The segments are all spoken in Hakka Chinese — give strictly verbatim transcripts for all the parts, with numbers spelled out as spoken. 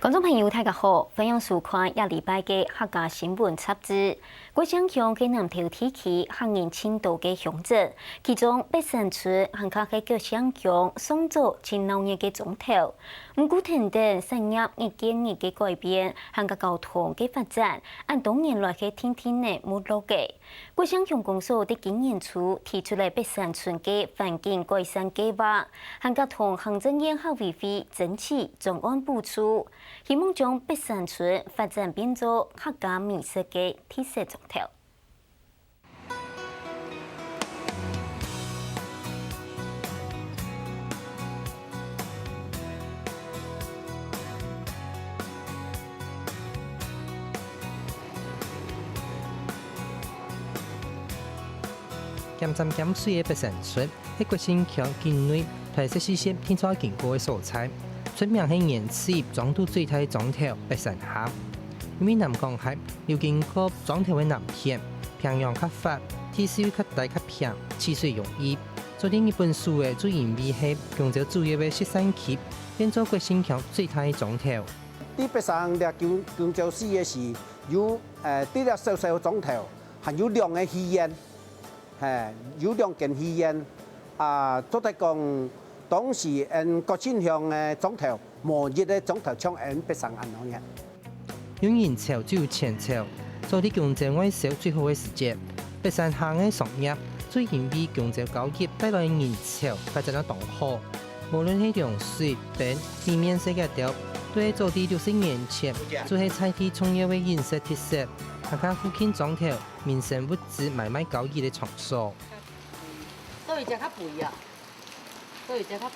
觀眾朋友，大家好，歡迎收看這禮拜个客家新聞雜誌。國姓腔係南投地區客人盡多个鄉鎮，其中北山村還較係國姓腔上早盡鬧熱个庄頭。毋過，跈等產業日見日个改變，還過交通个發展，恁多年來係定定仔沒落个。 國姓腔公所在今年初提出了北山村个環境改善計畫，還過同行政院客委會爭取專案補助，希望將北山村發展變做客家美食个特色庄頭。 鹹山鹹水个北山村，係國姓腔境內臺十四線定著經過个所在。出名係原始庄肚最大个庄頭北山坑。因為南港溪流經過庄頭个南片，平洋較闊，地勢較低較平，取水容易。 早在日本時仔，就因為係弓蕉主要个集散區，變做國姓腔最大个庄頭。在北山這弓，弓蕉樹个時，有，呃，在這小小个庄頭，還有兩个戲院，嘿，有兩間戲院。啊，做得講，當時𫣆國姓腔个庄頭，無一个庄頭像𫣆北山恁樣樣。 有人潮就有錢潮，早在弓蕉外銷最好个時節，北山坑个商業就因為弓蕉交易帶來个人潮發展到當好。無論係涼水、冰、米麵食个兜，都係早在六十年前，就係在地重要个飲食特色，還較附近庄頭民生物資買賣交易个場所。所以食較肥啊。 所以這較肥。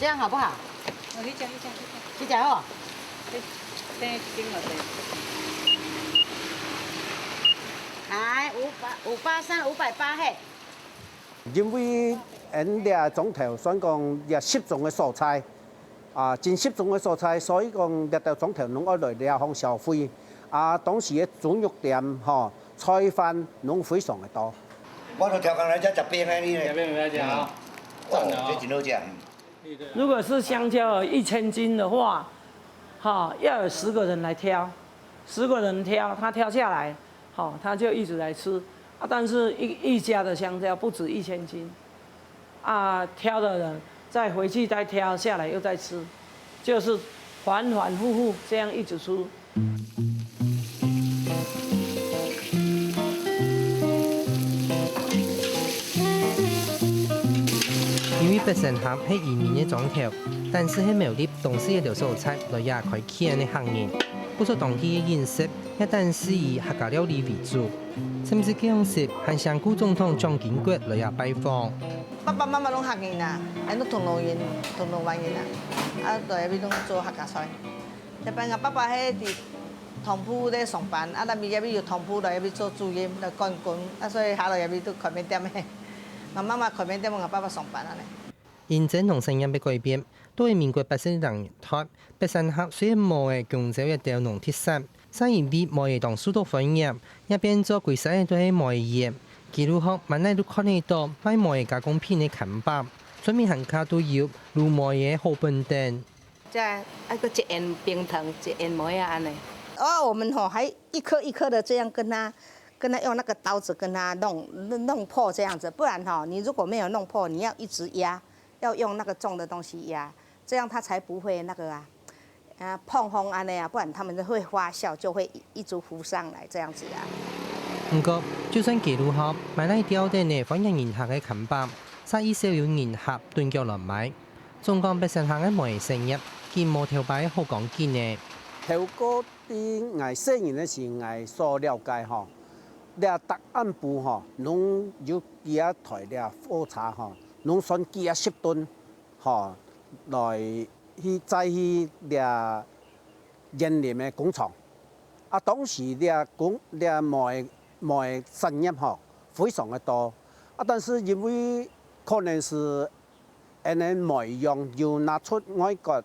這樣好不好？哦，你講，你講，你講。你講哦。對，對，對，對。來，五百，五八三，五百八嘿。因為𫣆這庄頭算講這集中个所在， 啊，真集中个所在，所以講這兜庄頭攏愛來這項消費。啊，當時个豬肉店吼，菜販攏非常个多。我都刁工來遮食冰个呢。食冰來食啊，讚哦。哦，這真好食。嗯。如果是香蕉一千斤的話，哈，要有十个人來挑，十个人挑，他挑下來，好，他就一直來吃。啊，但是一，一家的香蕉不止一千斤。 啊，挑的人再回去再挑下來又再吃，就是反反复复這樣一直吃。因為北山坑係移民个庄頭，但是係苗栗東勢个老所在來這開墾个客人，故所當地个飲食也單是以客家料理為主。 甚至該央時還請過總統蔣經國來這拜訪。爸爸媽媽攏客人啊，𫣆攏銅鑼人，銅鑼灣人啊，啊，來這位攏做客家菜。這擺𠊎爸爸係在糖鋪咧上班，啊，這位這位有糖鋪來這位做主任，來管工，啊，所以下來這位都開麵店个。𠊎媽媽開麵店，𠊎爸爸上班恁呢。因為農產業个改變，到了民國八十年代，北山坑雖然無了弓蕉這兜農特產， 正因為梅仔當受到歡迎，也變做歸山仔都係梅仔園。街路項滿哪都看得到賣梅仔加工品个看板，出面還較都有滷梅仔好本等。這愛个一圓冰糖，一圓梅仔恁呢。哦，我們吼還一顆一顆的這樣跟它，跟它用那個刀子跟它弄弄破這樣子，不然吼你如果沒有弄破，你要一直壓，要用那個重的東西壓，這樣它才不會那個啊。 啊，膨風恁呢啊，不然它們就會發酵，就會一直浮上來這樣子啊。毋過，就算街路項滿哪吊等个歡迎人客个看板，煞已少有人客蹲腳來買。總講北山坑个梅仔生意，緊無頭擺好光景呢。透過在𠊎細人个時，𠊎所了解吼，這逐暗晡吼，攏有幾下台這貨車吼，攏算幾下十噸，吼，來 去載去這園林个工廠。啊，當時這工，這梅，梅產業吼，非常个多。啊，但是因為可能係𫣆个梅樣有拿出外國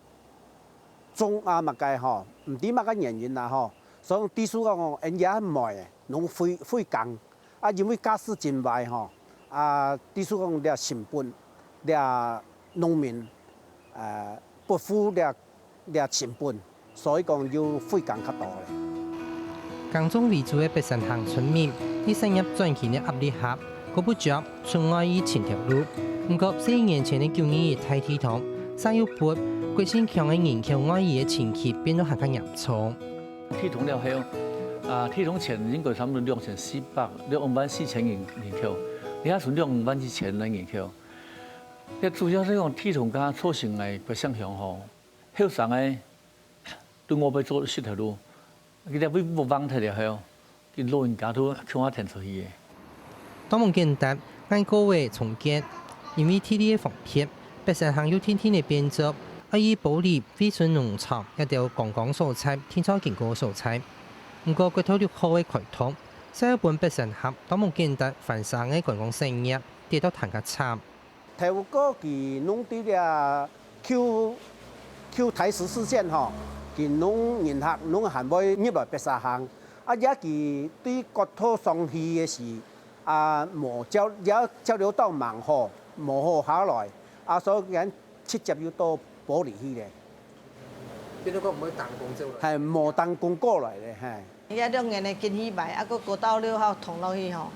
種啊麼个吼，毋知麼个原因啦吼，所以致使講哦，𫣆這梅攏廢，廢光。 啊，因為價數真壞吼，啊，致使講這成本，這農民，呃，不符這這成本，所以講就費工較多咧。耕種為主个北山坑村民，在產業轉型个壓力下，毋得不著出外去尋頭路。毋過，四年前个九二一大地動，煞又分郭勝強个人口外移个情形變到還較嚴重。地動了後，啊，地動前應該差不多兩千四百，兩萬四千人，人口，這下係兩萬一千个人口。這主要係講地動該造成个郭勝鄉吼，後生个 都無愛做食頭路，佢兜會無望忒了後，佢老人家都共下跈出去个。當毋簡單，𠊎个話重建，因為地理个方便，北山坑又定定仔變做愛以埔里惠春農場這兜觀光所在定著經過个所在。毋過國道六號个開通，煞又分北山坑當毋簡單翻生个觀光產業跌到還較慘。 頭過佢攏對這舊，舊台十四線吼，佢攏人客攏還會入來北沙坑。啊，也佢對國道上去个時，啊，無交，也交流道吂好，無好下來，啊，所以佢直接又到埔里去咧。變做講毋會當公走來。係，無當公過來咧，係。 這兩年个景氣歹，啊，閣國道六號通落去吼，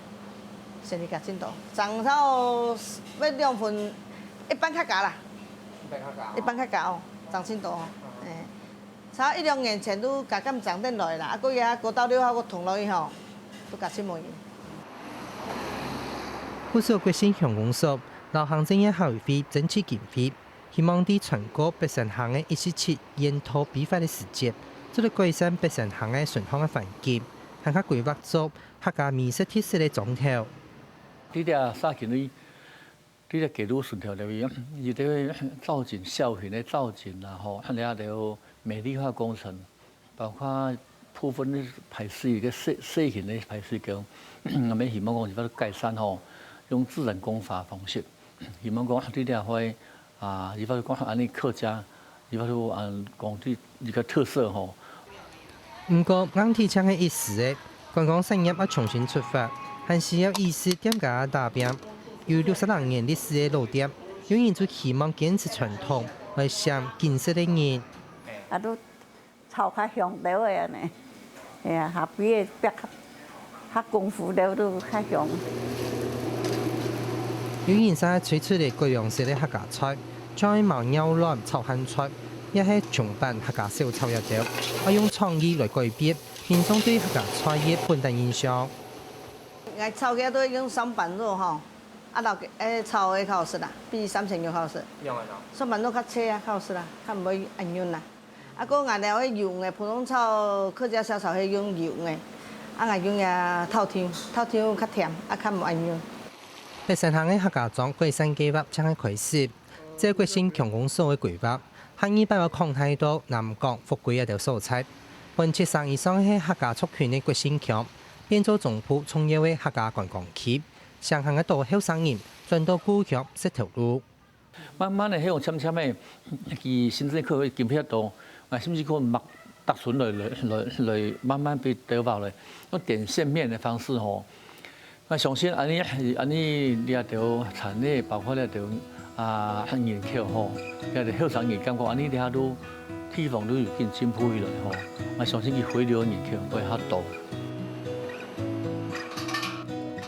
生理較盡多，爭到愛兩分，一半較加啦，一半較加哦。一半較加哦，爭盡多哦。嗯。哎，差一兩年前都加減爭等來啦，啊，閣這國道六號閣通落去吼，都加盡無去。不少國勝鄉公所摎行政院客委會爭取經費， 希望在全國北山坑个一息七縣道批發个時節，做得改善北山坑个順風个環境，還較規劃做客家美食特色个庄頭。這條沙崙位，這條街路順頭這位，有兜造景，小型个造景啦，吼，了後美麗化工程， 包括部分个排水，个細，細型个排水溝，𠊎等希望講有法度改善吼，用自然工法方式，希望講對這塊，啊，有法度講恁呢客家，有法度，嗯，講對一個特色吼。毋過，硬體淨係一時个，觀光產業愛重新出發，還需要意識店家打拚。有六十零年歷史个老店，有人就希望堅持傳統，來閃景色个人。啊，都 炒較香兜个恁呢。哎呀，下邊个壁較，較功夫兜都較香。有人儕推出个各樣式个客家菜，像係燜肉卵炒鹹菜，也係松板客家小炒這兜，愛用創意來改變民眾對客家菜个本旦印象。𠊎炒个都用松板肉吼，啊，摎个，誒，炒个較好食啦，比三層肉較好食。用个咯。松板肉較脆啊，較好食啦，較毋會恁軟啦。 啊，過𠊎兜个用个，普通炒客家小炒係用用个，啊，𠊎用个透抽，透抽較甜，啊，較無恁軟。北山坑个客家庄改善計畫正係開始，照國勝鄉公所个規劃，下二擺愛擴大到南港、福規這兜所在，分七成以上係客家族群个國勝鄉，變做中部重要个客家觀光區，成坑个多後生人轉到故鄉食頭路。 慢慢仔，係講漸漸仔，佢新增課會經費較多，啊，甚至講莫搭船來，來，來，來慢慢分兜包來，用點線面个方式吼。𠊎相信恁呢，恁呢這兜產業，包括這兜，啊，人口吼，這兜後生人感覺恁呢這下都地方都有緊進步起來吼，𠊎相信佢回流个人口會較多。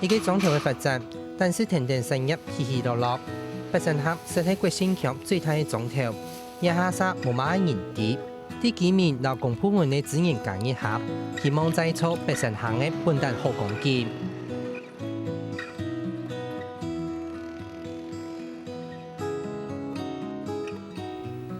一個庄頭个發展，單是跈等產業起起落落。北山坑實係國勝鄉最大个庄頭，這下煞無麼个人知。在居民摎公部門个資源加入下，希望再造北山坑个本旦好光景。